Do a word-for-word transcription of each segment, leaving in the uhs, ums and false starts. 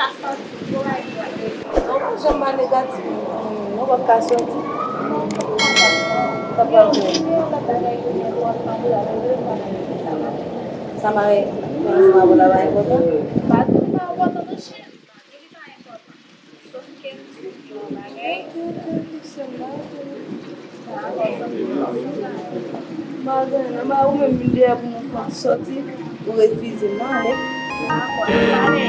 Ou pa janm pa negatif, non, w ap ka sòti. Sa pral fè. Sa mare ansanm avè w la pa enpòtan. Pa di li pa enpòtan, non, cheri. Pa di li pa enpòtan. Sòf ke m di w yon bagay. Ok, ok, ok, sè m, pa gen anyen. Pa gen anyen, non, ba ou menm vin deyò pou nou fè sòti, ou refize m, non, ale. Dakò, ale.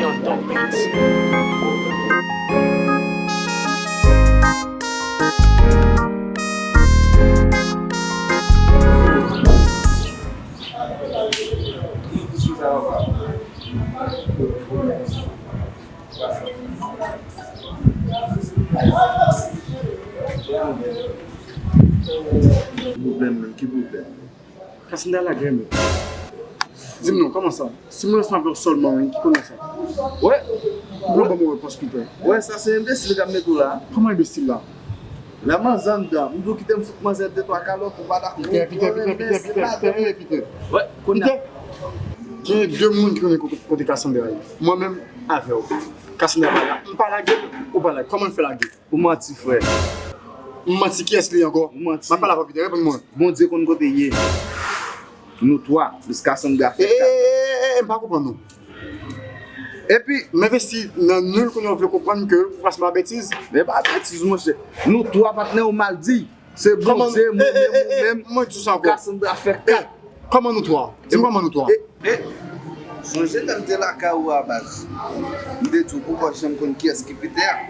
Pwoblèm menm, ki pwoblèm? Cassandra lage m. Di m non, kòman sa? Si mwen ansanm avè w sèlman, wi, ki konnen sa? Wè, ou vle ban m yon repons, Peter? Wè, sa se enbesil k ap mete w la. Kòman enbesil la? Lè manzè anndan, m di w kite m fout manzè de twa kalòt, ou pa dakò. Peter, Peter, Peter, Peter, Peter, Peter, Peter. Wè, kounye a. Peter, gen de moun ki konnen kote, kote Cassandra ye. Mwen menm avè w. Cassandra pa la. M pa lage l, ou pa lage l. Kòman n fè lage? Ou manti, frè. M manti kiyès li ankò? Ou manti. M ap pale avè w, Peter, reponn mwen. Bondye konn kote l ye. Nou twa, jiska Sandra fè kat. E, e, e, e, e, m pa konprann ou. Epi, m envesti nan nil kounye a, ou vle konprann ke ou pase pa betiz? Men pa betiz, monchè. Nou twa patnè ou mal di. Se Bondye, mwen menm, ou menm, Cassandra fè kat. Kòman nou twa? Di m kòman nou twa. E, e, sonje lè m te lakay ou a, baz. M te di w poukò w janm konn kiyès ki Peter.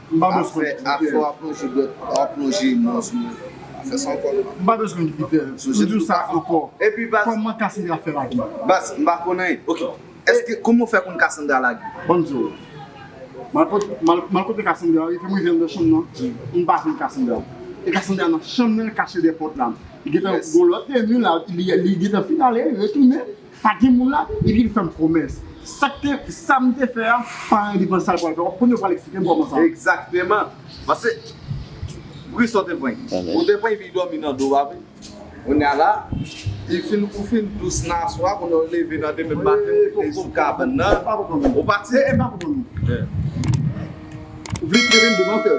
M pa bezwen konn ki Peter. Afè w ap lonje dwèt, w ap lonje men w sou mwen. Afè sa ankò non. M pa bezwen konn ki Peter. M di w sa ankò. Epi baz. Kòman Cassandra fè lage? Baz, m pa konn anyen. Ok. Èske, kòman w fè konn Cassandra lage? Ban m di w. M al kot-, m al, m al kote Cassandra, epi m rive anndan chanm nan, m pa jwenn Cassandra. E Cassandra nan chanm nan, l kache dèyè pòt la. Li gentan gon lòt teni la, li, li gentan fin ale, li retounen, pa gen moun la, epi li fè m pwomès. Sa k te, sa m te fè a, pa anyen li panse sa l pral fè. W ap konn yo pral eksplike m kòman sa. Egzakteman. Paske, wi, sa w te pran. Ou te pran epi li dòmi nan do w, pa vre? Kounye a la, li fin, ou fin dous nan aswè a, kounye a w leve nan demen maten, ou te sou kabann nan, ou pati. E, e, m pa konprann ou. Ou vle trete m de mantè?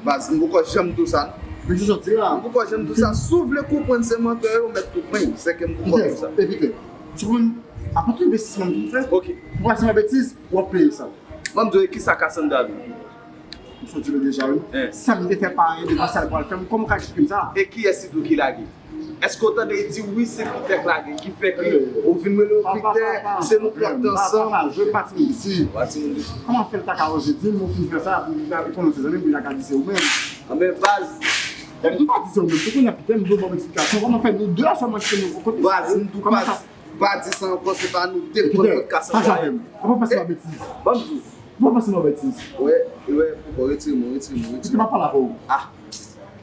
Baz, m poko janm di w sa, non. Men ki sòti la. M poko janm di w sa. Si w vle konprann se mantè yo, ou mèt konprann. Se ke m poko di w sa. Evite. Ti moun, akote envestisman m fin fè? Ok. Ou pa se yon betiz, w ap peye sa. Ban m di w, e kisa Cassandra di? M sot di l deja, wi. Sa m te fè pa anyen devan sa l pral fè m, kòman w ka eksplike m sa? E kiyès li di w ki lage? Èske w tande li di wi se Peter k lage, ki fè ke ou vin rele yo Peter, se nou k ap ansanm? Papa, papa, papa, jwe pa timoun isi. Pa timoun isi. Kòman fè l ta ka oze di m, ou fin fè sa, pou l ta rekonèt se zanmi m, pou l ta ka di se ou menm? Anben baz. M pa di se ou menm, tou kounye a Peter, m vle w ban m eksplikasyon, kòman fè nou de a sèlman ki te nou kote? Baz, m tou pa, pa di sa ankò, se pa nou de k konn kot Cassandra ye. Apa pase pa betiz. Ban m di w. Ou pa pase nan betiz. Wè, wè, poko retire men w, retire men w, retire men w. M ap pale avè w. Ah.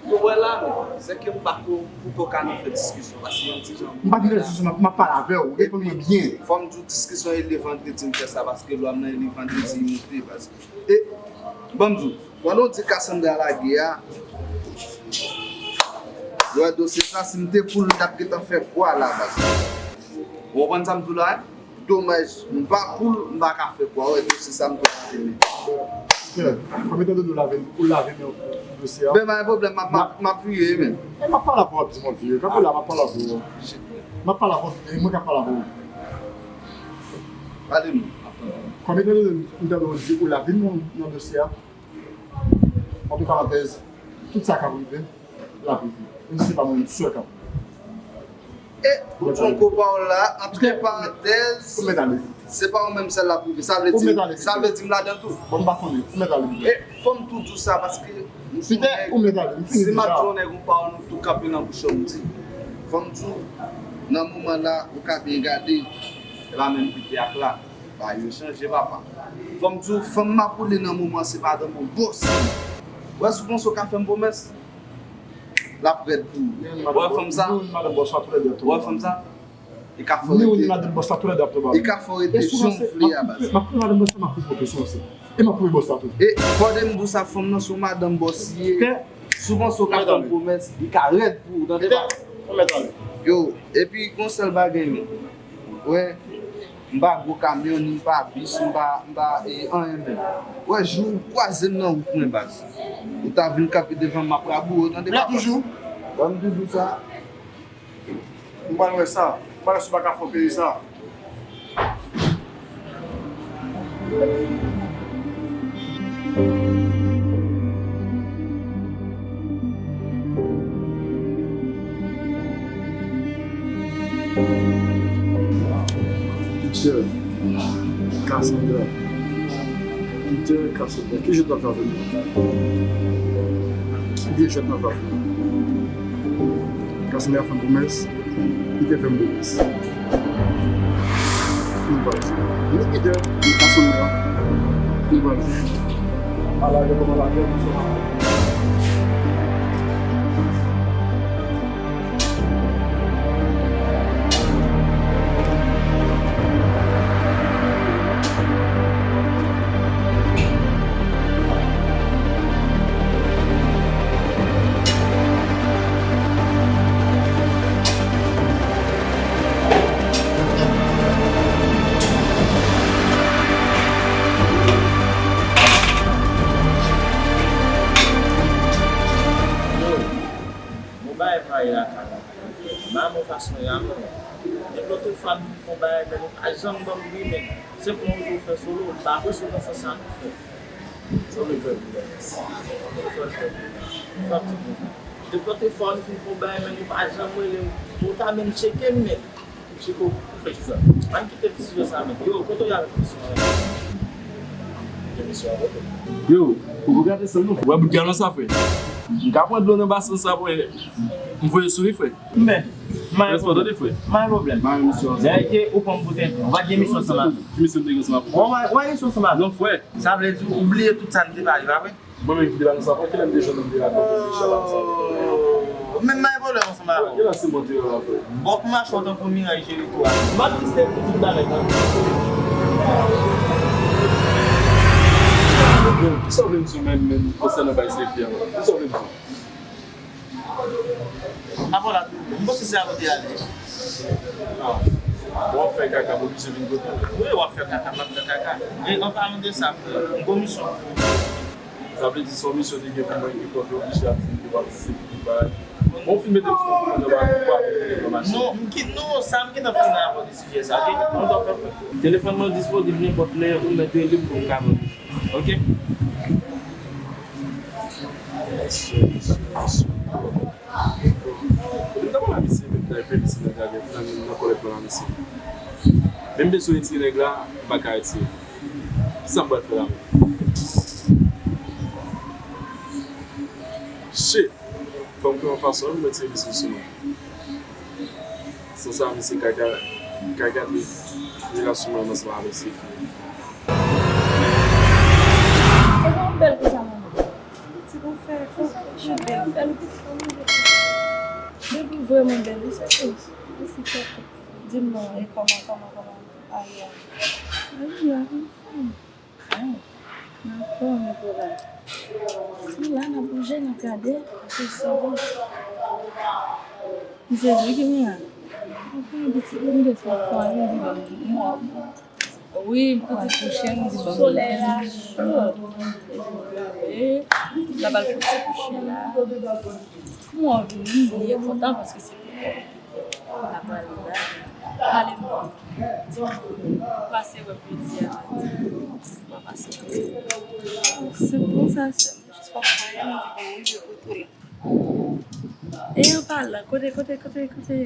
Ou wè la, men, se ke m pa ko, m poko ka nan fè diskisyon, paske yon ti jan. M pa vin fè diskisyon, m ap, m ap pale avè w, reponn mwen byen. Fò m di w diskisyon e le vandredi m fè sa, paske lwa m nan e le vandredi moute, paske. E, ban m di w, pandan w di Cassandra lage a, lwa dosye sa, si m te poul, m t ap gentan fè kwa la, paske. Ou konprann sa m di w la, wi? Domaj, m pa poul, m pa ka fè kwa, wè, dosye sa m pral lave men. Kòm etan done w lave, ou lave men w pou dosye a. Ben, pa gen pwoblèm, m ap, m ap, m ap vire, men. E m ap pale avè w, w ap di m w ap vire. Kanpe la, m ap pale avè w. M ap pale avè w, e mwen k ap pale avè w. Pale m. Kòm etan done m tande w di ou lave men w nan dosye a, Antre parantèz, tout sa k ap rive, l ap rive. Menm si se pa mwen menm sèl k ap rive. E, ou di yon gwo pawòl la, antre parantèz, se pa ou menm sèl l ap rive. Sa vle di, sa vle di m ladan l tou. Bon, m pa konnen, ou mèt ale. E, fò m tou di w sa, paske m se yon nèg, si m ap di yon nèg yon pawòl, nou tou kanpe nan bouch yo, m di. Fò m di w, nan moman la, ou ka byen gade, se pa menm Peter ak la. Bagay yo chanje, papa. Fò m di w, fanm m ap woule nan moman, se madanm yon bòs. Ou wè, si w panse w ka fè m pwomès, l ap rèd pou ou. Ou wè fanm sa? Ou wè fanm sa? Li ka fè w rete. Li ka fè w rete jan w vle a, baz. M ap koupe madanm bòs la, m ap koupe bòs la tou. E fòde m di w sa, fanm nan se yon madanm bòs li ye. Si w panse w ka fè m pwomès, li ka rèd pou ou, tande, baz. Yo, epi gon sèl bagay, men. Wè. M pa gwo kamyon, ni m pa bis, m pa, m pa, e, anyen menm. Wè, jou ou kwaze m nan wout mwen, baz. Ou ta vin kanpe devan m, m ap rabouwe w, tande, papa. Toujou. Ban m doudou sa. M pral wè sa. M pral wè si w pa ka fè w peye sa. Peter, Cassandra. Peter, Cassandra. Ki jwèt n ap jwe avè nou? Ki vye jwèt n ap jwe avè nou? Cassandra fè m pwomès. Li te fè m pwomès. Nou pral jwe. Nou kite, nou pa sonn nan. Nou pral jwe. Pa lage kòman lage. Yo, yon bagay pa ye lakay la. Manman fason y ap menm. Depi lòt fwa m vin fè yon bagay, men nou pa janm ban m ri, men se pou yon jou fè solo, m pa apresye w nan sans sa nou fè. Sa w vle fè pou mwen? Sa w vle fè pou mwen? Sa w ap di pou mwen? Depi lòt fwa nou fin fè yon bagay, men nou pa janm rele m. Ou ta menm tcheke m, men. Chiko, ou fè kisa? Pa kite ti sijè sa, men. Yo, kote w ye avèk misyon an? Misyon an kote? Yo, ou gade san nou. Wè bout galon sa, frè. M ka pran dlo nan basen sa, frè. M voye sou li, frè. Men, mare pwoblèm. Mare pwoblèm. Mare misyon an. Dayè ke ou pran m pou tenten. Ou pa t gen misyon ansanm avè m. Ki misyon m te gen ansanm avè w? Ou pa gen misyon ansanm avè m. Non, frè. Sa vle di ou bliye tout sa n te pale, pa vre? Mwen menm ki te ba nou sa, kilè m te jwenn nou te rakonte Michel la sa? Oh, men m pa gen pwoblèm ansanm avè w. Kilè se mwen te wè la, frè? Bon, pou mache w tankou miray Jeriko a. M ap triste pou tout bagay, non. Yo, kisa w vle m di w menm, menm, konsènan bay Steffi a, menm? Kisa w vle m di w? Apre la, m panse se a kote y ale. Non. W ap fè kaka, m oblije vin kote w. Wi, w ap fè kaka, m ap fè kaka. E an palan de sa, frè, m gon misyon pou ou. Sa vle di se yon misyon te gen pou mwen ki fè w te oblije ap di m ke w ap di se pou bagay. Bon, w fin mete m sou yon pwen nan bagay pou w ap mete m nan machin. Non, m ki, non, sa m gentan fin nan avè w de sijè sa, oke? Bon, sa w fè, frè. Telefòn mwen disponib nenpòt lè, ou mèt rele m pou m ka ban w. Oke? Mesye, mesye, mesye. Depi m ta pale a misye, menm ta fè misye nan gade, nan, nan kòlèt mwen a misye. Men m bezwen retire nèg la, m pa ka retire. Kisa m pral fè la menm? Shit! Fò m fè yon fason, m retire misye sou mwen. San sa, misye ka, ka, ka gade relasyon mwen ansanm avèk Steffi. Se pa yon bèl konsa, manman. Ti pou fè, fò, fò bèl, bèl. Depi vrèman bèl, wi, se tout. Mèsi, kòkòt. Di m non, e kòman, kòman, kòman a ye a? A ye a, anfòm. Ah, nan fòm, Nicolas. Nou la, n ap bouje, n ap gade, se sa. Se li ki gen la. Anfen, pitit, m te fè fò, li di ban m mò. Wi, m te di kouche, m di ban m. Solèy la cho. E, n ap al fè ti kouche la. M anvi, m byen kontan paske se pou mwen. Apre li la, pale m. Di m, ou pase wè m jodi a maten. Ou pa pase wè m. Se bon sa, sè m. Jis fòk mwen, m di bon, wi, je retourne. E an palan, kote, kote, kote, kote?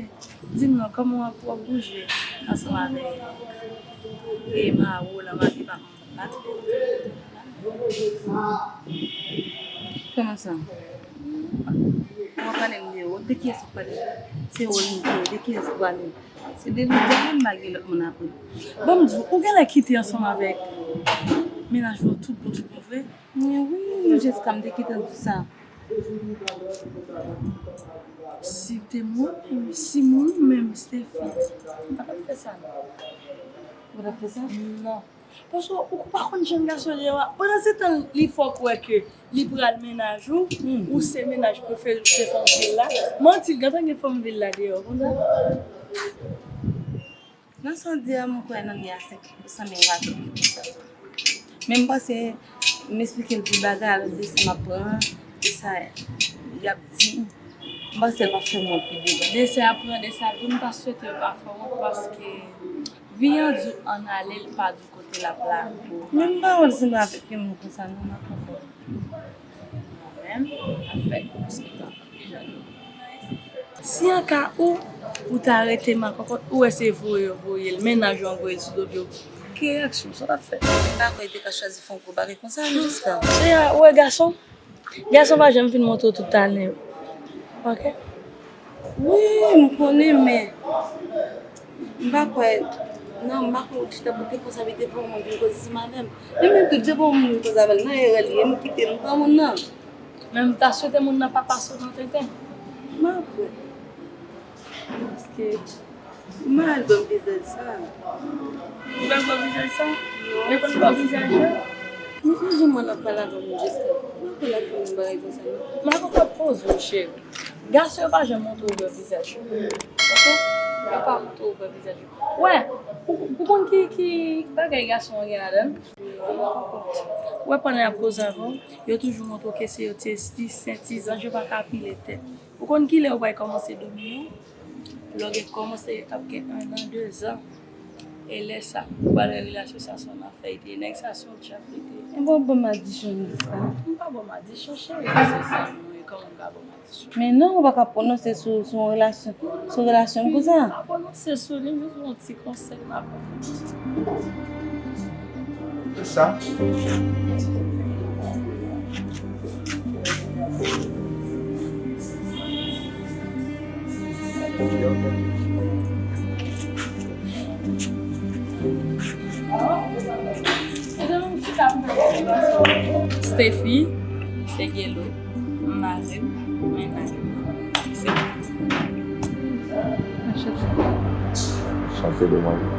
Di m non, kòman w ap, w ap bouje ansanm avèk e Mao la, mari pa m? Kòman sa? Ou ap pale m de ou? De kiyès ou ap pale? Se ou li ye, de kiyès ou pale? Se de li, de li m pa gen lòt moun apre. Bon, m di w, ou genlè kite ansanm avèk mennaj ou tout bon, tout bon vre? Men wi, Jessica, m te kite l di sa. Si te mwen menm, si mwen menm, Steffi, m pa t ap fè sa non. Ou pa t ap fè sa? Non. Paske ou pa konn jan gason ye a. Pandan se tan li fè w kwè ke li pral mennaj ou, ou se mennaj prefere, ou se fanm vil la. Manti, l gentan gen fanm vil la deyò, konn sa? Nan sa w di a, m kwè nan li a senk pou san, men m pa twò konsa. Men m panse, m esplike l tout bagay, alò de sa m ap pran, de sa y ap di m, m panse l p ap fè m wont pi devan. De sa y ap pran, de sa y ap di, m ta swete yo pa fè w wont, paske vi an di w ann ale, l pa di w kote l ap lage w. Men m pa wè l sanble avèk yon moun konsa, non, m ap pran kò. Mwen menm, afè kòs ki pa. Si an ka ou, ou ta rete makòkòt, ou wè se voye yo voye l, mennaj ou an voye l sou do l yo. Ki reyaksyon w, sa w t ap fè? M pa kwè li te ka chwazi fè yon gwo bagay konsa, men jiska. Cheri, ou wè gason? Gason pa janm fin montre w tout talè yo. Oke? Wi, m konnen, men m pa kwè, non, m pa kwè ou chita pou te konsa, li te pou yon moun vin koze sou madanm. Men menm tou, depi yon moun vin koze avè l, nan erè li ye, m kite l, m pran moun nan. Men m ta swete moun nan pa pase w nan tenten. M ap wè. Paske m pa al ban m vizaj sa. Ou pa al ban m vizaj sa? Non. Ou konn ban m vizaj la? M pa janm wè l ap pale avè moun jiska. M pa kwè l ap fè yon bagay konsa, non. M pa konn poze w, cheri. Gason yo pa janm montre w vrè vizaj yo. Oke? Yo pa montre w vrè vizaj yo. Wè, ou, ou konn ki, ki bagay gason an gen ladan l? Wè, pandan y ap koze avè w, yo toujou montre w ke se yo ti, ti sen, ti zanj, yo pa ka pile tèt. Ou konn kilè yo pral kòmanse domine w? Lè w gen kòmanse ap gen ennan, dezan. E lè sa, ou pral wè relasyon sa se yon afè li te ye. Nèg sa se yon djab li te ye. E bon, bon, madichon, jiska. M pa bon madichon, cheri, se zanmi w ye, kòman m ka bon madichon? Men non, ou pa ka pwononse sou, sou yon relasyon, sou relasyon m konsa. M pa pwononse sou li, m jis yon ti konsèy m ap ba w. Sa? Steffi, se Gelo, m mare m, men mare m. Se sa. Chante, demwazèl.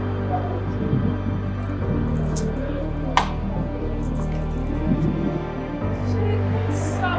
Sa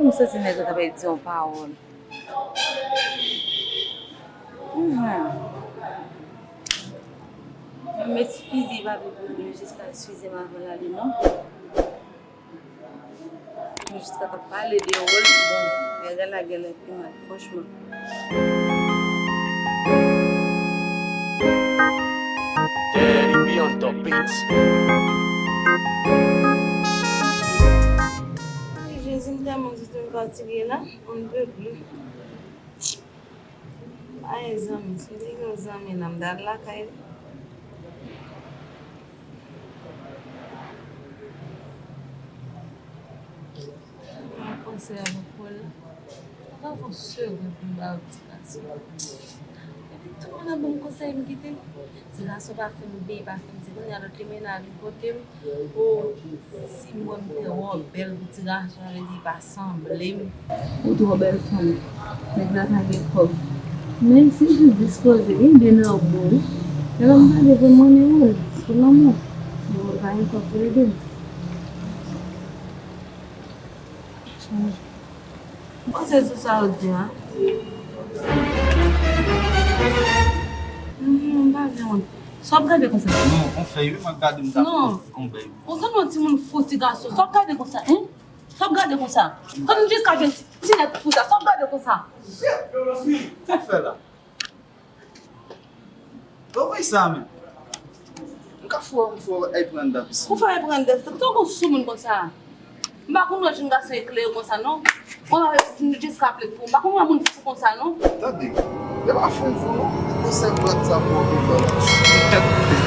pou m santi nèg la ta bay di yon pawòl. Mhm. M eskize, pa vle pou nou jiska eskize m avan l ale, non. Nou jiska t ap pale de yon wòl, bon, nèg la genlè pi mal, franchman. Daddy B on the beats. Ay, Jezi, m tèlman di m fatige la, on ne peut plus. Ay, zanmi, si m te gen yon zanmi la, m t al lakay li. M ap panse avèk Paul la. Anvan yon segonn pou m ba yo ti gason. Epi tout moun ap ban m konsèy m kite. Ti gason pa fin byen, pa fin di. Kounye a lòt li mennen al li kote m. O, si m wè m twò bèl pou ti gason, sa vle di li pa sanble m. Ou twò bèl fanm. Nèg la pa gen kòb. Men si l jis dispoze, li byen nan bou wi. Lè m gade pou mwen, men wi, pou lanmou. Men mwen pa gen kòb pou ede m. Mwen se sou sa ou di a. Mhm, m pa gen wont. Sa w ap gade konsa? Non, on fèy wi, mwen gade m ta. Non. On bèy. Ou se yon timoun fou, ti gason. Sa w ap gade konsa, hein? Sa w ap gade konsa? Kòm jiska jwenn ti, ti nèg fou sa, sa w ap gade konsa? Sa w fè la? Ou wè sa menm? M ka fò, m fò ay pran anndan pisin. Ou fè ay pran anndan? Tankou sou moun konsa. M pa konn wè jenn gason eklere konsa non. Ou wè nou jis ka plen pou. M pa konn wè moun fou konsa non. Tande, yo pa fè m fou non. Konsèy brat sa pou ou vin ban m.